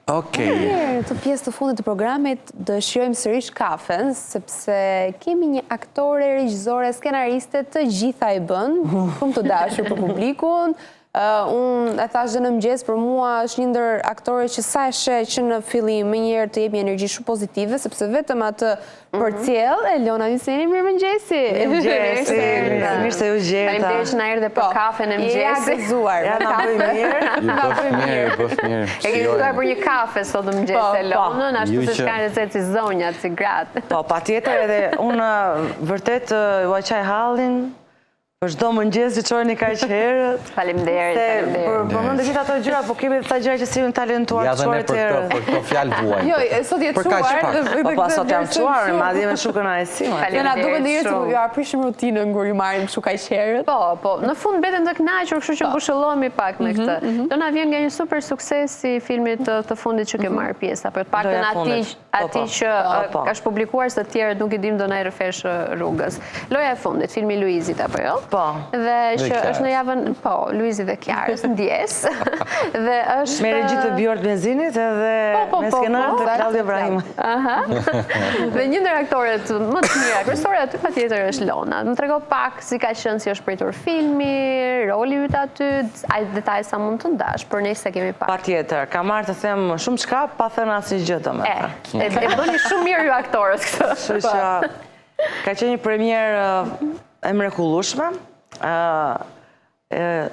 Okej. Mirë, këtë pjesë të fundit të programit do e shijojmë sërish kafen, sepse kemi një aktore, regjizore, skenariste, të gjitha i bën, shumë të dashur për publikun. Unë e thash dhe në mëngjes, për mua është një ndër aktore që sa e sheh që në fillim menjëherë të jep një energji shumë pozitive, sepse vetëm atë përcjell Elona Hyseni, mirëmëngjesi. Mirëmëngjesi, mirë se ju gjeta. Faleminderit që na erdhe për Po, kafen e Je ja mëngjesit. gëzuar. Ja, na bëj mirë. Ju bëf mirë, ju bëf mirë. E kemi ftuar për një kafe sot në mëngjes Po, po. Elonën, ashtu Ju siç që- kanë recetë si zonjat, si gratë. Po, pa tjetër edhe unë vërtet ua qaj hallin, për çdo mëngjes që çoheni kaq herët. Faleminderit, Se faleminderit. për për mend të gjitha ato gjëra, po kemi disa gjëra që si jemi talentuar Ja të dhe ne çohet për këto, herët. për këto fjalë vuajmë. Jo, e, sot je Për kaq çuar pak. dhe Po, po, sot jam çuar, madje me shumë kënaqësi. madje. Jo, na duket ndonjëherë shumë. sikur ju prishim rutinën kur ju marrim kështu kaq herët. Po, po, në fund mbeten të kënaqur, kështu që ngushëllohemi pak me këtë. Do na vjen nga një super sukses i filmit të, të fundit që ke marrë pjesë, apo të paktën Loja e atij fundit. Po, atij po. që Po, po. ë, është publikuar se të tjerët nuk i dim do na i rrëfesh ë, rrugës. Loja e fundit, filmi i Luizit apo jo? Po. Dhe që Kiarës. është në javën, po, Luizit dhe Kiarës, ndjes. dhe është Me regji të Bjorn Mezinit edhe Po, po, me po, skenar po. të Claudio Ibrahimit. Aha. Dhe një ndër aktoret më të mira kryesore aty patjetër është Lona. Më trego pak si ka qenë, si është pritur filmi, roli yt aty, ai detaj sa mund të ndash, për ne se kemi Pa pak. tjetër, ka marrë të them shumë çka, pa thënë asnjë gjë E, domethënë. e, e bëni shumë mirë ju aktorët këtë. Kështu që ka qenë një premierë e mrekullueshme. Ë e,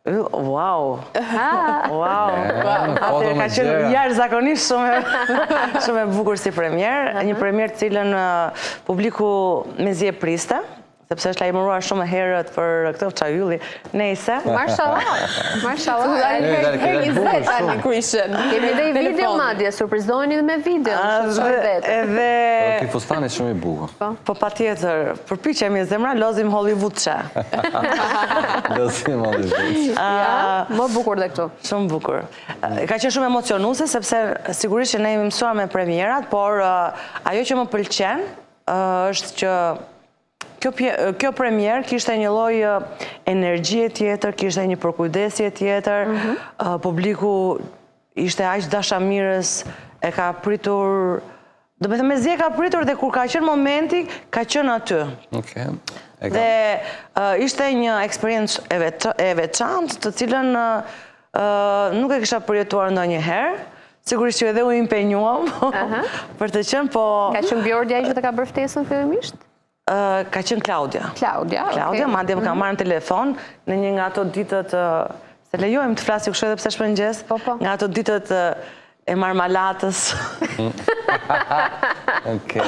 Wow. Wow. Foto Atëherë me ka qenë gjëra. jashtëzakonisht shumë e- shumë e bukur si premierë, një premierë të cilën ë, publiku mezi e priste, sepse është lajmëruar shumë herët për këtë çajylli. Nejse. Mashallah, mashallah. E, dale, ke Herë dalë bukur 20 tani shumë. kur ishin. Kemi dhe i video madje, surprizoheni edhe me video, kështu që Edhe, vetë. edhe Ky fustani është shumë i bukur. po patjetër, përpiqemi zemra, lozim Hollywoodçe. Lozim Hollywood. Ja, më bukur dhe këtu. Shumë bukur. Ka qenë shumë emocionuese sepse sigurisht që ne jemi mësuar me premierat, por ajo që më pëlqen është që kjo kjo premierë kishte një lloj energjie tjetër, kishte një përkujdesje tjetër, publiku ishte aq dashamirës, e ka pritur, do me thënë mezi e ka pritur dhe kur ka qenë momenti, ka qenë aty. Okej. E ka. Dhe ishte një eksperiencë e, e veçantë, të cilën nuk e kisha përjetuar ndonjëherë. Sigurisht që edhe u impenjuam për të qenë, po Ka qenë Bjordi ai që të ka bërë ftesën fillimisht? ka qenë Claudia. Claudia, okej. Claudia, madje më ka marrë në telefon në një nga ato ditët, se lejojmë të flasim kështu edhe pse është mëngjes, Po, po. nga ato ditët e marmalatës. Okej.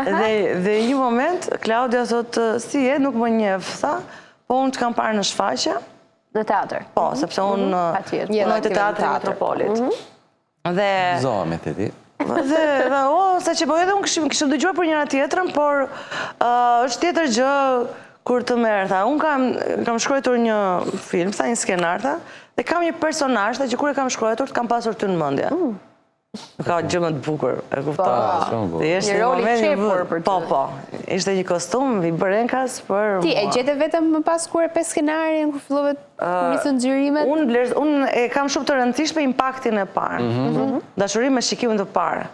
Dhe, dhe një moment, Claudia thot, si je, nuk më njeh, tha, po unë të kam parë në shfaqje, Në teatr. Po, sepse unë Patjetër. punoj te aktive në teatri teatr. Metropolit. Dhe Zohemi te ti. dhe, dhe o, sa që po edhe unë kishim, kishim dëgjuar për njëra tjetrën, por është tjetër gjë kur të merr, tha. Unë kam kam shkruar një film, tha një skenar, tha, dhe kam një personazh, tha, që kur e kam shkruar të kam pasur ty në mendje. Nuk ka gjë më të bukur, e kupton? Po, shumë bukur. Dhe ishte Një rol i moment i qepur bukur. për ty. Po, po. Ishte një kostum i bërë enkas për Ti e mua. gjete vetëm më pas kur e pe skenarin, kur fillove kur nisën xhirimet? Unë vlerës, unë e kam shumë të rëndësishme impaktin e parë. Dashuri me shikimin të parë.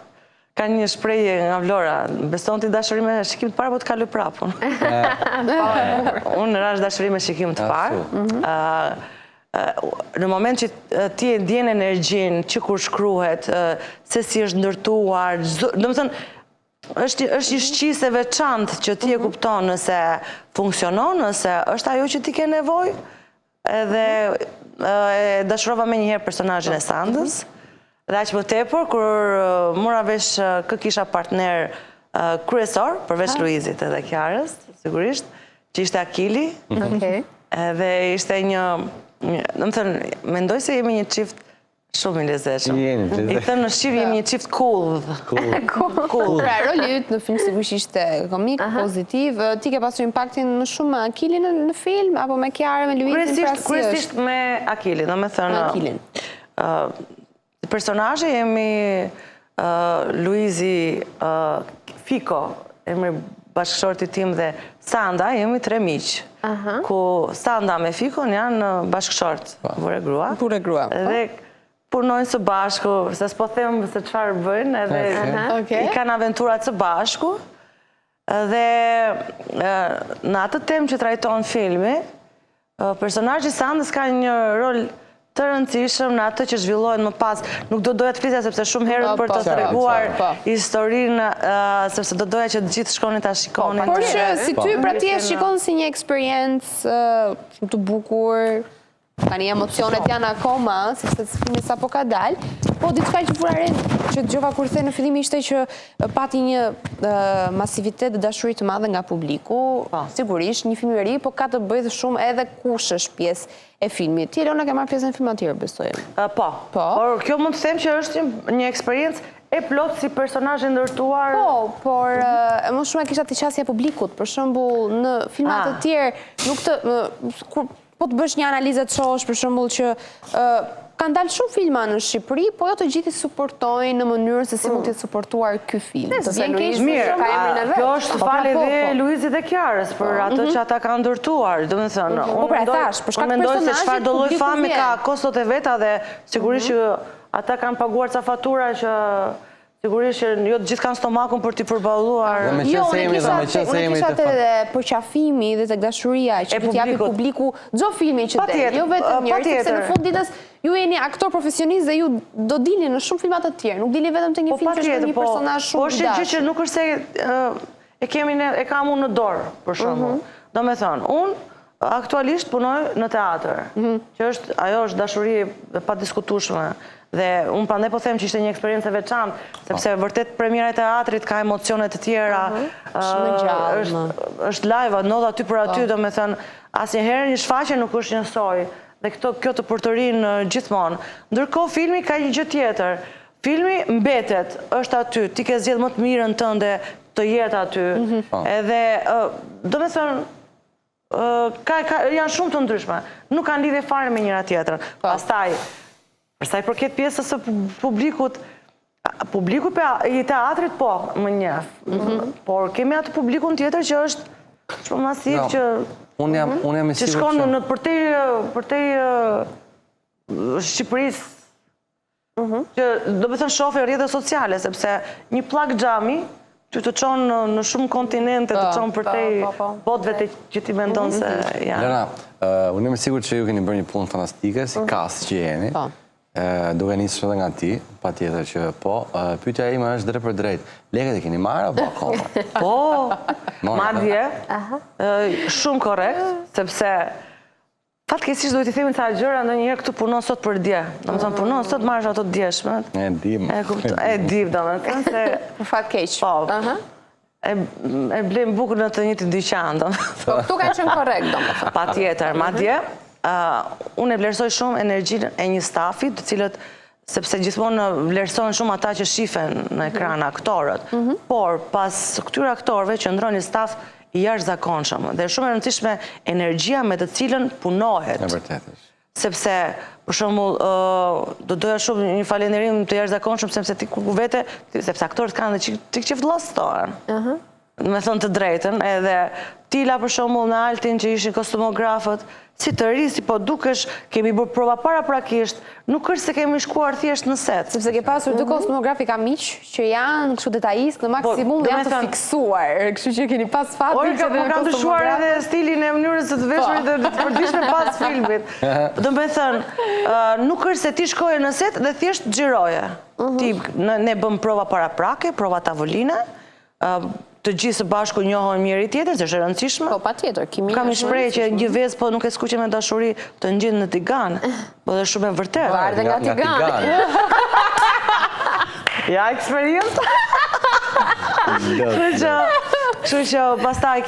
Ka një shprehje nga Vlora, beson ti dashuri me shikim të parë, po të kaloj prapun. Unë rash dashuri me shikim të parë. Ashtu. Ë, në moment që ti e ndjen energjinë, që kur shkruhet, se si është ndërtuar, çdo, domethënë është është një shqisë e veçantë që ti e kupton nëse funksionon, nëse është ajo që ti ke nevojë. Edhe e dashurova më njëherë personazhin e Sandës. Dhe aq më tepër kur mora vesh kë kisha partner kryesor, përveç Luizit edhe Kiarës, sigurisht, që ishte Akili. Okej. Edhe ishte një, një domethënë, mendoj se jemi një çift shumë i lezetshëm. Jeni të I lezetshëm. thënë në shqip jemi një çift cool. Cool. Cool. Pra, roli yt në film sigurisht ishte komik, pozitiv. Ti ke pasur impaktin më shumë me Akilin në, në film apo me Kiarën, me Luizin, pra Kryesisht, si është? kryesisht me Akilin, domethënë. Me Akilin. ë personazhe jemi ë Luizi, ë Fiko, emri bashkëshortit tim dhe Sanda, jemi tre miq. Ku Sanda me Fikon janë bashkëshort, burrë e grua. Burrë e grua, po. Dhe. punojnë së bashku, se s'po them se çfarë bëjnë, edhe i kanë aventurat së bashku. Dhe në atë temë që trajton filmi, personazhi i Sandës ka një rol të rëndësishëm në atë që zhvillohet më pas. Nuk do doja të flisja sepse shumë herët po, për të po. treguar po. historinë, sepse do doja që të gjithë shkonin ta shikonin. Por që si ty pra ti e shikon si një eksperiencë shumë të bukur, Tani emocionet janë akoma, sepse filmi sapo ka dalë, po diçka që vura re që dëgjova kur the në fillim ishte që pati një masivitet dhe dashuri të madhe nga publiku, po. sigurisht një film i ri, po ka të bëjë dhe shumë edhe kush është pjesë e filmit. Ti Elona ke marrë pjesë në filma të tjerë, besoj. Po. Po. Por kjo mund të them që është një eksperiencë e plotë si personazh i ndërtuar. Po, por më shumë e kisha te qasja e publikut, për shembull në filma të ah. tjerë nuk të kur Po të bësh një analizë të shohësh për shembull që kanë dalë shumë filma në Shqipëri, po jo të gjithë i suportojnë në mënyrën se si mund të jetë suportuar ky film. Të vjen keq mirë, ka emrin e vet. Kjo është po, falë po, edhe po. Luizit dhe Kiarës për atë mhm. që ata kanë ndërtuar, domethënë, mhm. unë po, pra, mendoj, për shkak mendoj se çfarëdo lloj fame ka kostot e veta dhe sigurisht mhm. që ata kanë paguar ca fatura që Sigurisht që jo të gjithë kanë stomakun për t'i përballuar. Dhe me jo, qenë se jemi dhe me qenë se jemi të fat... Unë kisha te përqafimi dhe tek dashuria që të japi publiku çdo filmi që del, jo vetëm njëri, sepse në fund ditës ju jeni aktor profesionist dhe ju do dilni në shumë filma të tjerë, nuk dilni vetëm te një po, film që është një po, personazh shumë po, i dashur. Po është gjë që nuk është se e kemi ne, e kam unë në dorë, për shembull. Mhm. Domethënë, unë aktualisht punoj në teatër, mhm. që është, ajo është dashuri e padiskutueshme. Dhe unë prandaj po them që ishte një eksperiencë e veçantë, sepse po. vërtet premiera e teatrit ka emocione të tjera. Mhm. Shumë gjallë. Është është live, ndodh aty për aty, po. domethënë, asnjëherë një shfaqje nuk është njësoj. Dhe këto kjo të përtërin gjithmonë. Ndërkohë filmi ka një gjë tjetër. Filmi mbetet, është aty, ti ke zgjedh më të mirën tënde të jetë aty. Mhm. Po. Edhe, domethënë, ka, ka, janë shumë të ndryshme. Nuk kanë lidhje fare me njëra tjetrën. Po. Pastaj, për sa i përket pjesës së publikut, publiku i teatrit po, më njeh. Mhm. Por kemi atë publikun tjetër që është shumë masiv jo, që unë jam unë jam i sigurt që shkon në përtej përtej Shqipërisë mhm. që domethënë shohin rrjetet sociale, sepse një pllakë xhami ty të çon në shumë kontinente, të çon përtej po, po, po. botëve të që ti mendon se mhm. janë. Lena, unë jam i sigurt që ju keni bërë një punë fantastike, si mhm. cast që jeni, duke nisur edhe nga ti, patjetër që po, pyetja ime është drejtpërdrejt, lekët e keni marrë apo akoma? Po, madje, shumë korrekt, sepse Fatkeqësisht duhet t'i themi ca gjëra ndonjëherë këtu punon sot për dje. Domethënë punon sot marrësh ato të djeshmet. E dim. E kuptoj, e dim domethënë se për fat keq. Po. Ëh. E e blejmë bukën në të njëjtin dyqan, domethënë. Po këtu kanë qenë korrekt domethënë. Patjetër, madje, ë unë e vlerësoj shumë energjinë e një stafi, të cilët sepse gjithmonë vlerësohen shumë ata që shifen në ekran mhm. aktorët. Mhm. Por pas këtyre aktorëve qëndron një staf i jashtëzakonshëm dhe shumë e rëndësishme energjia me të cilën punohet. E vërtetë është. Sepse, për shembull, do doja shumë një falënderim të jashtëzakonshëm sepse ti kur vete, sepse aktorët kanë dhe çik qejf llastohen. Ëh. Uh -huh. Me thënë të drejtën, edhe Tila për shembull me Altin që ishin kostumografët, si të ri, si po dukesh, kemi bërë prova paraprakisht, nuk është se kemi shkuar thjesht në set. Sepse ke pasur dy kostumografë i kam miq që janë kështu detajistë në po, maksimum dhe janë të fiksuar, kështu që keni pas fatin që dhe me kostumografë. Ndryshuar edhe stilin e mënyrës së të veshurit dhe të përditshme pas filmit. Domethënë, nuk është se ti shkoje në set dhe thjesht xhiroje. Mhm. Ti, ne bëmë prova paraprake, prova tavoline, të gjithë së bashku njohëm njëri tjetrin, se është e rëndësishme. Po, patjetër, kimia Kam një shprehje që një vezë po nuk e skuqe me dashuri të ngjit në tigan. Po dhe shumë e vërtetë. Varet nga tigani. Ja, eksperiencë. Kështu që, kështu që pastaj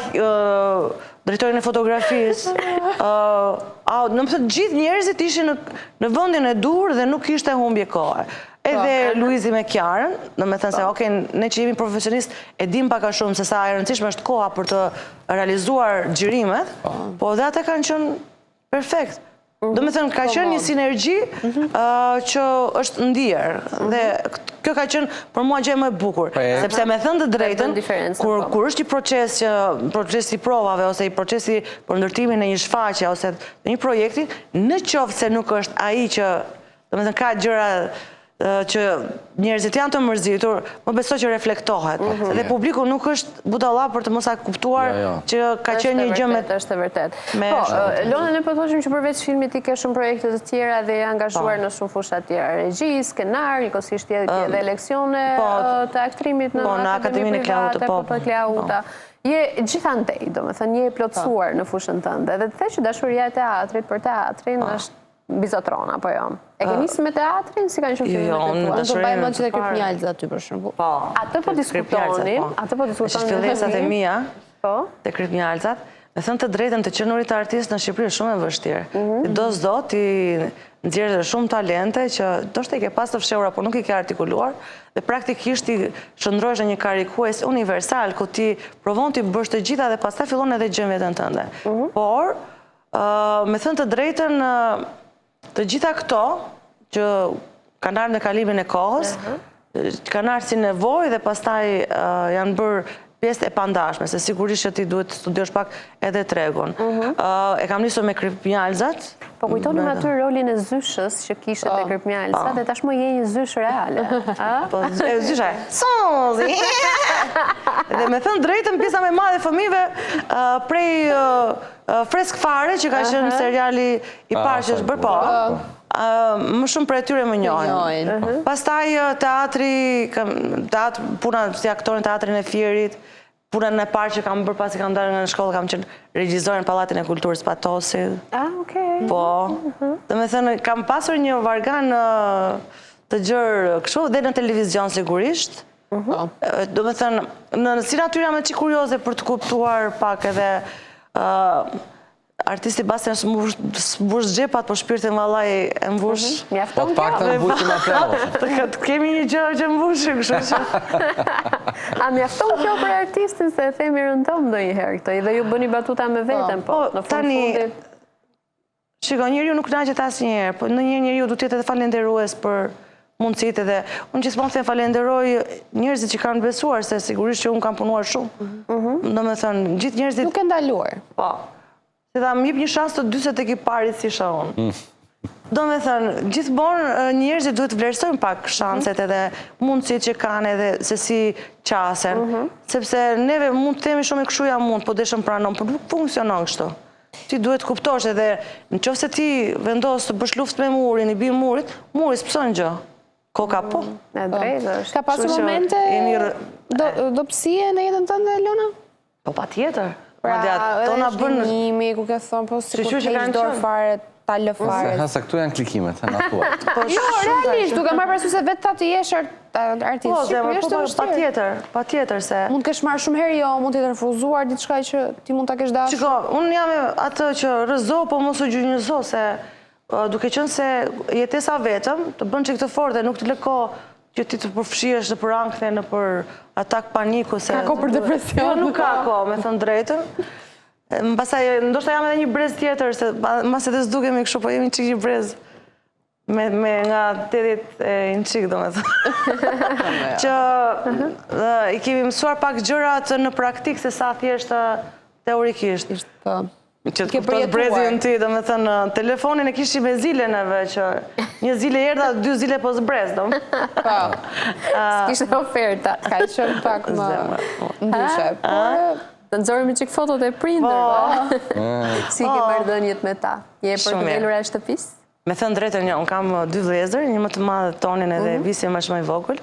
drejtorin e fotografisë, a, domethënë gjithë njerëzit ishin në, në vendin e duhur dhe nuk ishte humbje kohe. Edhe po. Luizi me Kiarën, domethënë se, po. ok, ne që jemi profesionistë, e dim pak a shumë se sa e rëndësishme është koha për të realizuar xhirimet, po, po dhe ata kanë qenë perfekt. Mhm. Domethënë, ka qenë një sinergji mhm. që është ndier mhm. dhe kjo ka qenë për mua gjë më e bukur. Sepse me thënë të drejtën, kur, po. kur është një proces që, procesi i provave ose i procesi për ndërtimin e një shfaqje ose një projekti, në qoftë se nuk është ai që Domethënë ka gjëra që njerëzit janë të mërzitur, më beso që reflektohet. Mhm. Dhe publiku nuk është budalla për të mos e kuptuar jo, jo. që ka qenë një gjë me është e vërtetë. Po, Lona ne po thoshim që përveç filmit ti ke shumë projekte të tjera dhe je angazhuar po. në shumë fusha të tjera, regji, skenar, njëkohësisht je edhe leksione po, të aktrimit në po, në Akademinë private, po, po, Klauta. Je gjithandej, domethënë, je e plotësuar në fushën tënde. Dhe të the që dashuria e teatrit për teatrin është mbizotëron, apo jo? E ke nisë me teatrin, si kanë qenë fillimet e tua? Jo, unë do mbaj mend që te Kripmjalza aty për shembull. Po. Atë po diskutonim, atë po diskutonim. Është fillesat e mia. Po. Te Kripmjalzat. Me thënë të drejtën, të qenurit artist në Shqipëri është shumë e vështirë. Mhm. Ti do s'do, ti nxjerr shumë talente që ndoshta i ke pas të fshehura, por nuk i ke artikuluar dhe praktikisht ti shndërrohesh në një karikues universal ku ti provon t'i bësh të gjitha dhe pastaj fillon edhe gjen veten tënde. Mhm. Por Me thënë të drejtën, të gjitha këto që kanë ardhur në kalimin e kohës, kanë ardhur si nevojë dhe pastaj janë bërë pjesë e pandashme, se sigurisht që ti duhet të studiosh pak edhe tregun. Mhm. E kam nisur me Kripmjalzat. Po kujtonim aty rolin e zyshës që kishe te po. Kripmjalzat po. dhe tashmë je një zyshë reale. Po, zysha, Suzi! Dhe me thënë drejtën, pjesa më e madhe e fëmijëve prej Fresk fare që ka qenë seriali i parë që është bërë, po. Më shumë prej tyre më njohin. Pastaj teatri, puna si aktore në teatrin e Fierit, punën e parë që kam bërë pasi kam dalë nga shkolla, kam qenë regjizore në Pallatin e Kulturës Patosit. Ah, okej. Po. Domethënë, kam pasur një vargan të gjerë kështu, dhe në televizion sigurisht. Mhm. Domethënë, në si natyrë jam çik kurioze për të kuptuar pak edhe artisti mbase s'mbush xhepat, po shpirtin vallai e mbush. Mhm. Po të paktën mbushim aplauze. Të kemi një gjë që mbushim, kështu që. A mjafton kjo për artistin se e themi rëndom ndonjëherë këtë, dhe ju bëni batuta me veten, po, po në fund fundit. Shiko, njeriu nuk kënaqet asnjëherë, po ndonjëherë njeriu duhet të jetë edhe falënderues për mundësitë edhe unë gjithmonë them falënderoj njerëzit që kanë besuar se sigurisht që unë kam punuar shumë. Mm Domethënë, gjithë njerëzit Nuk ke ndaluar. Po. Se tha, më jep një shans të dytë se tek i pari s'isha unë. Mm. Domethënë, gjithmonë njerëzit duhet të vlerësojnë pak shanset edhe mundësitë që kanë edhe se si qasen. Mm -hmm. Sepse neve mund të themi shumë e kështu jam unë, po deshëm pranom, por nuk funksionon kështu. Ti duhet të kuptosh edhe në qoftë se ti vendos të bësh luftë me murin, i bie murit, muri s'pëson gjë. Koka po. E drejtë është. Ka pasur momente dobësie në jetën tënde, Lona? Po patjetër. Pra, edhe zhgënjimi, ku ke thonë, po sikur të heq dorë fare, ta lë fare. Ha, sa këtu janë klikimet, ha, na thua. Po, jo, realisht, duke marrë parasysh se vetë ta të jesh artist. Po, zemër, po, po, patjetër, patjetër se... Mund të kesh marrë shumë herë jo, mund të jetë refuzuar diçka që ti mund ta kesh dashur. Shiko, unë jam atë që rrëzo, po mos u gjunjëzo, se duke qenë se jetesa vetëm, të bën çik të fortë dhe nuk të lë kohë që ti të përfshihesh nëpër ankthe, nëpër atak paniku, se... Ka kohë për depresion. Jo, nuk ka kohë, me thënë drejtën. Pastaj, ndoshta jam edhe një brez tjetër, se mbase edhe s'dukemi kështu, po jemi çik një brez me, me nga 80 e një çik, domethënë. Që i kemi mësuar pak gjërat në praktikë, se sa thjesht teorikisht. Po. Që të kuptosh brezin ti, domethënë, telefonin e kishim me zile neve, që një zile erdha, dy zile po zbres, do. Po. S'kishte oferta. Ka qenë pak më ndryshe. Por Të nxorëm një çik fotot e prindërve. Po. Si ke po. marrëdhëniet me ta? Je e përkëdhelura e shtëpisë? Me thënë drejtën, jo, unë kam dy vëllezër, një më të madh Tonin edhe mm -hmm. Visi është më i vogël.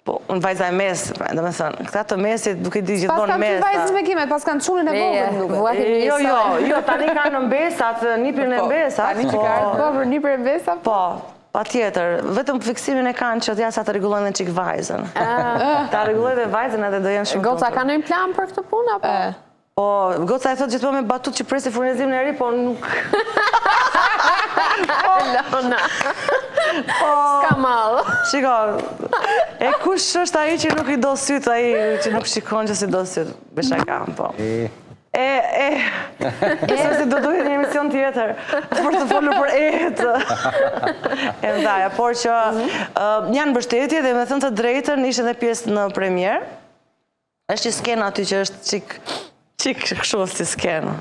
Po, unë vajza e mesit, pra, domethënë, këta të mesit duke di gjithmonë mes. Paskan ty vajzën me kime, paskan çunin e vogël, më duket. Jo, jo, jo, tani kanë mbesat, nipin e po, mbesat. Tani që ka ardhur po, për nipin e mbesat. Po, patjetër, vetëm fiksimin e kanë që ja sa të rregullojnë edhe çik vajzën. Ah. Ta rregullojnë dhe vajzën edhe do jenë shumë. Goca ka ndonjë plan për këtë punë apo? Po, goca e thotë gjithmonë me batutë që presi furnizimin e ri, po nuk... Lona. Po... S'ka mall. Shiko, e kush është ai që nuk i do sytë, ai që nuk shikon që s'i do sytë? Bëj shaka, po. E, e, besoj se do duhet një emision tjetër për të folur për e-të. E mëdhaja, por që mhm. janë mbështetje dhe me thënë të drejtën ishin dhe pjesë në premierë. Është një skenë aty që është çik, çik kështu si skenë.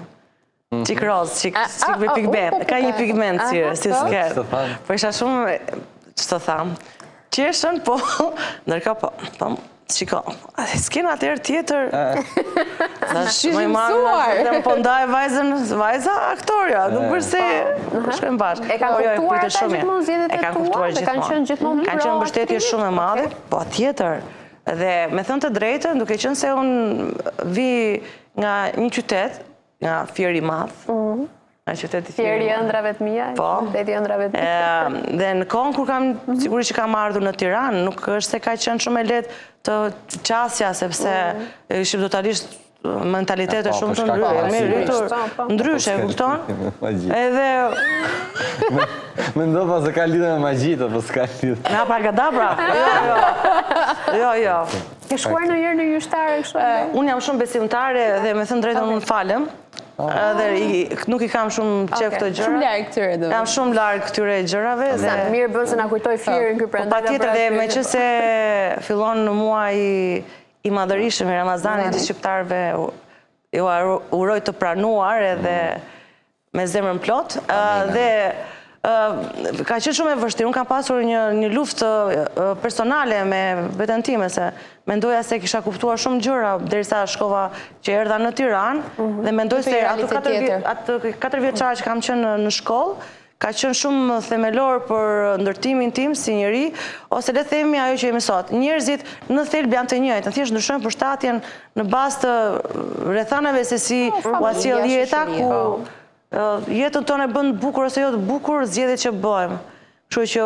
Çik rozë, çik, çik me pigment. Ka një pigment si, si skenë. Po isha shumë, ç'të tham. Qeshën, po, ndërka po, po, shiko, skena atëherë tjetër. Tash, më i marrë, po ndaj vajzën, vajza aktorja, nuk përse, po, shkojmë bashkë. E kanë po, jo, kuptuar ata gjithmonë zgjedhjet e tua, dhe kanë qenë gjithmonë Kanë qenë mbështetje shumë e madhe, po tjetër. Dhe me thënë të drejtën, duke qenë se unë vi nga një qytet, nga Fieri i Madh, mhm. nga qyteti Fieri i ëndrrave të mia, po. qyteti i ëndrrave të mia. Dhe në kohën kur kam, mhm. sigurisht që kam ardhur në Tiranë, nuk është se ka qenë shumë e lehtë të qasja, sepse mhm. ishim totalisht mentalitete po, shumë të ndryshme, jemi rritur po, po. ndryshe, kupton? Edhe Mendova se ka lidhje me magjitë, apo s'ka lidhje. Me abracadabra? Jo, jo. Jo, jo. Ke shkuar ndonjëherë në gjyqtare kështu? Unë jam shumë besimtare dhe me thënë drejtën unë falem. Dhe nuk i kam shumë qejf këto gjëra. Shumë larg këtyre do. Jam shumë larg këtyre gjërave dhe mirë bën se na kujtoi Fierin ky prandaj. Po patjetër dhe meqenëse fillon në muaji i madhërishëm i Ramazanit të shqiptarëve ju uroj të pranuar edhe me zemrën plot dhe ka qenë shumë e vështirë. Unë kam pasur një një luftë personale me veten time se mendoja se kisha kuptuar shumë gjëra derisa shkova që erdha në Tiranë mhm. dhe mendoj se ato 4 vjet atë 4 vjeçar që kam qenë në shkollë ka qenë shumë themelor për ndërtimin tim si njeri, ose le të themi ajo që jemi sot. Njerëzit në thelb janë të njëjtë, thjesht ndryshojnë përshtatjen në bazë të rrethanave se si po, ua sjell jeta, ku po. jetën tonë e bën të bukur ose jo të bukur zgjedhjet që bëjmë. Kështu që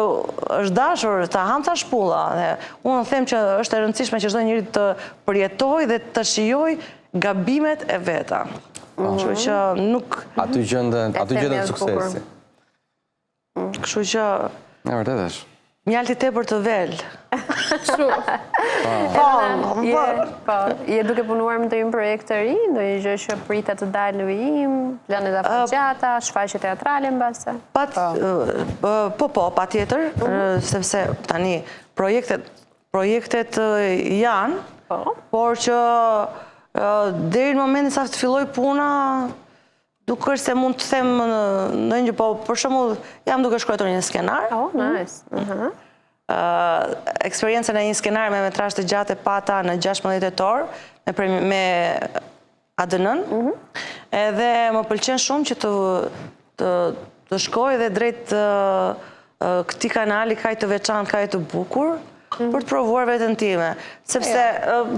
është dashur ta hamë ca shpulla dhe unë them që është e rëndësishme që çdo njeri të përjetojë dhe të shijojë gabimet e veta. Po. Kështu që nuk aty gjendet, aty gjendet suksesi. Kështu që E vërtetë është. Mjalti tepër të vel. Kështu. Po, po. Po, je duke punuar me ndonjë projekt të ri, ndonjë gjë që pritet të dalë në vijim, planet afatgjata, shfaqje teatrale mbase? Po, po, po, patjetër, mhm. sepse tani projektet projektet janë, po. por që deri në momentin sa të fillojë puna, Nuk është se mund të them ndonjë gjë, po për shembull jam duke shkruar një skenar. Oh, nice. Mhm. Eksperiencën e një skenari me metrazh të gjatë e pata në 16 tetor me me ADN-n. Mhm. Edhe më pëlqen shumë që të të të shkoj dhe drejt këtij kanali kaq të veçantë, kaq të bukur, mhm. për të provuar veten time. Sepse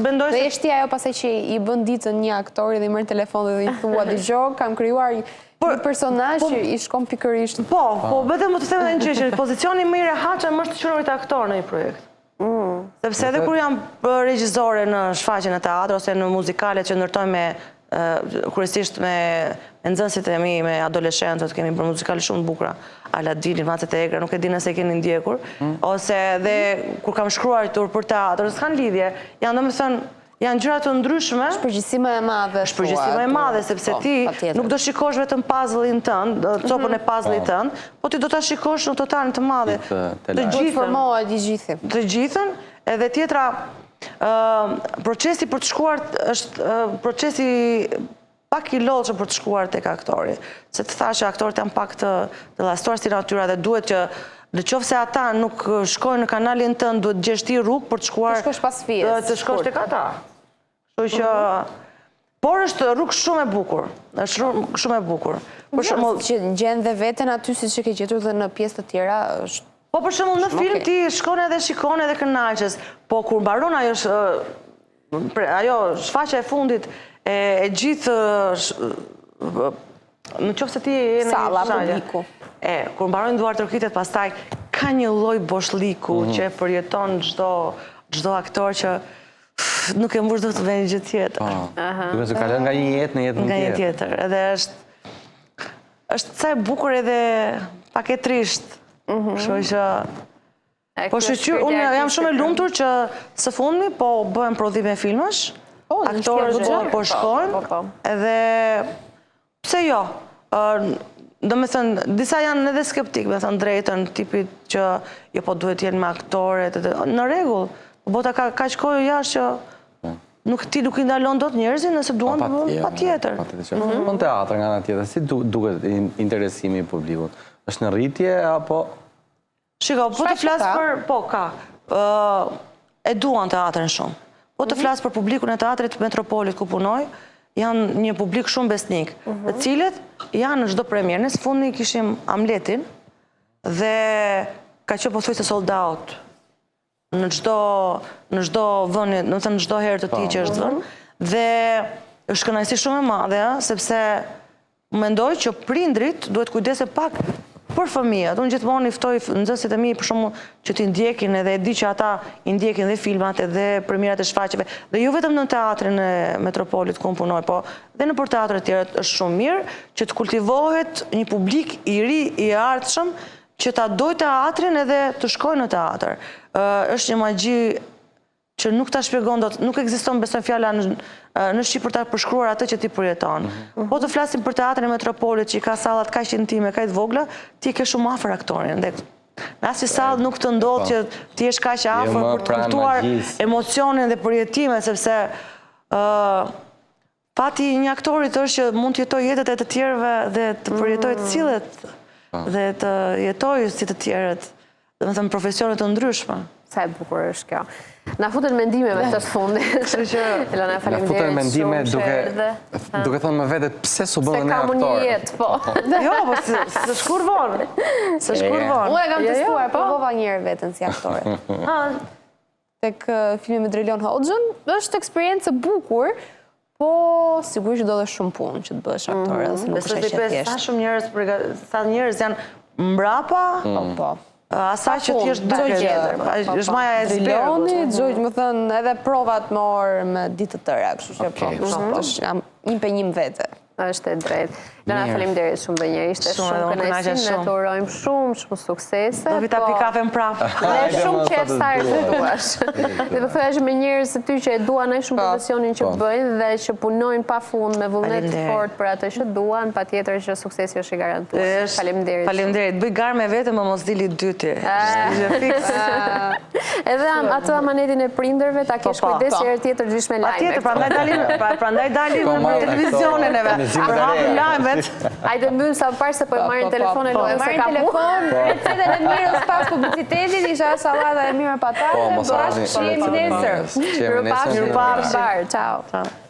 mendoj se... Dhe është ti ajo pastaj që i bën ditën një aktori dhe i merr telefon dhe i thua, dëgjo, kam krijuar një personazh po, që i shkon pikërisht. Po, po, vetëm më të them edhe një gjë që pozicioni më i rehatshëm është të qenurit aktor në një projekt. Mm. Sepse edhe kur jam regjizore në shfaqje në teatr ose në muzikale që ndërtojmë me kryesisht me nxënësit e mi, me adoleshentët, kemi bërë muzikale shumë të bukura, Aladini, Macet e Egra, nuk e di nëse e keni ndjekur, mm. ose dhe kur kam shkruar tur për teatr, s'kanë lidhje, janë domethënë, janë gjëra të ndryshme. Është përgjegjësi më e madhe. Është përgjegjësi më e madhe, sepse po, ti nuk do shikosh vetëm puzzle-in tënd, copën e mhm. puzzle-it po. tënd, po ti do ta shikosh në totalin të madhe. Të gjithën. Formohet i gjithi. Të gjithën, edhe tjetra, Procesi për të shkuar është procesi pak i lodhshëm për të shkuar tek aktori. Se të thashë që aktorët janë pak të të llastuar si natyra dhe duhet që në qoftë se ata nuk shkojnë në kanalin tënd, duhet të gjesh ti rrugë për të shkuar të shkosh pas fijes. Të shkosh tek ata. Kështu që por është rrugë shumë e bukur. Është rrugë shumë e bukur. Për shembull, që gjen dhe veten aty siç e ke gjetur dhe në pjesë të tjera është Po për shembull në film ti shkon edhe shikon edhe kënaqesh, po kur mbaron ajo ajo shfaqja e fundit e, e gjithë në qoftë se ti je në salla publiku. E, kur mbarojnë duartrokitjet pastaj ka një lloj boshllëku mm -hmm. që e përjeton çdo çdo aktor që Nuk e mbush dot me një gjë tjetër. Po. Duke se kalon nga një jetë në jetën tjetër. Nga një tjetër. Edhe është është sa e bukur edhe pak e trishtë. Mhm. Kështu që Po shyqyr, unë jam shumë e lumtur që së fundmi po bëhen prodhime filmash. Po, aktorët po, po shkojnë. Po, po. Edhe Pse jo? Domethënë, disa janë edhe skeptikë, me thënë të drejtën, tipit që jo po duhet jenë me aktoret, në rregull, po bota ka kaq kohë jashtë që... Nuk ti nuk i ndalon dot njerëzit nëse duan të bëjnë patjetër. Patjetër. Mhm. Po në teatr nga ana tjetër, si duket interesimi i publikut? Është në rritje apo Shiko, po të flas për, po ka. E duan teatrin shumë. Po të mhm. flas për publikun e teatrit Metropolit ku punoj, janë një publik shumë besnik, mhm. të cilët janë në çdo premierë. Ne së fundmi kishim Hamletin dhe ka qenë pothuajse sold out në çdo në çdo vënie, domethënë në çdo herë të tij që është vënë dhe është kënaqësi shumë e madhe, ëh, sepse mendoj që prindrit duhet kujdesen pak për fëmijët. Unë gjithmonë i ftoj nxënësit e mi për shembull që t'i ndjekin edhe e di që ata i ndjekin dhe filmat edhe premierat e shfaqjeve dhe jo vetëm në teatrin e Metropolit ku unë punoj, po dhe nëpër teatre të tjera është shumë mirë që të kultivohet një publik i ri i ardhshëm që ta dojë teatrin edhe të shkojë në teatër. Është një magji që nuk ta shpjegon dot, nuk ekziston besoj fjala në në shqip për ta përshkruar atë që ti përjeton. Mhm. Po të flasim për teatrin e Metropolit që i ka sallat kaq intime, kaq të vogla, ti e ke shumë afër aktorin dhe në asnjë sallë nuk të ndodh po. që ti jesh kaq afër për të kuptuar emocionin dhe përjetimet, sepse ë Fati i një aktorit është që mund të jetojë jetët e të tjerëve dhe të përjetojë të mm. sillet po. dhe të jetojë si të tjerët, domethënë profesione të ndryshme. Sa e bukur është kjo. Na futën mendime me të fundit. Kështu që Elona Na futën faleminderit mendime shumë që duke erdhe. duke thënë me vete pse s'u bëmë Se ne kam unë një aktorë. jetë, po. Jo, po s'është kurrë vonë. S'është kurrë vonë. Unë e kam Jo, jo, testuar, po. provova një herë veten si aktore. Tek filmi me Drilon Hoxhën, është eksperiencë e bukur, po sigurisht që do dhe shumë punë që të bëhesh aktore, mm -hmm. se nuk është aq e thjeshtë. Sa shumë njerëz sa njerëz janë mbrapa, mm. po, po. Asaj që thjesht duket. Po, po. Është maja e ajsbergut. Driloni, domethënë, edhe provat me orë me ditë të tëra, kështu që po, po, është një impenjim vete. Është e drejtë. Lona, faleminderit shumë dhe një herë, ishte shumë kënaqësi, ne të urojmë shumë, shumë suksese. Do vi ta pi po. kafen prapë. Ne shumë qejf sa herë të duash. Dhe po thoja që me njerëz si ty që e duan aq shumë po. profesionin që po. bëjnë dhe që punojnë pa fund me vullnet të fortë për atë që duan, patjetër që suksesi është i garantuar. Faleminderit. Faleminderit. Bëj garë me vete, më mos dil i dyti. Ah. Edhe atë amanetin e prindërve ta kesh po, po. kujdes që herë tjetër të vish me lajme. Patjetër, prandaj dalim, pra, prandaj dalim në televizionin neve. Përhapim lajmet. Hajde mbyllim sa më parë se po e marrin telefon e lojën se ka telefon, recetën e mirës pas publicitetit, isha sallata e mirë me patate, po, bashkë shihemi nesër. Mirupafshim. Mirupafshim. Ciao.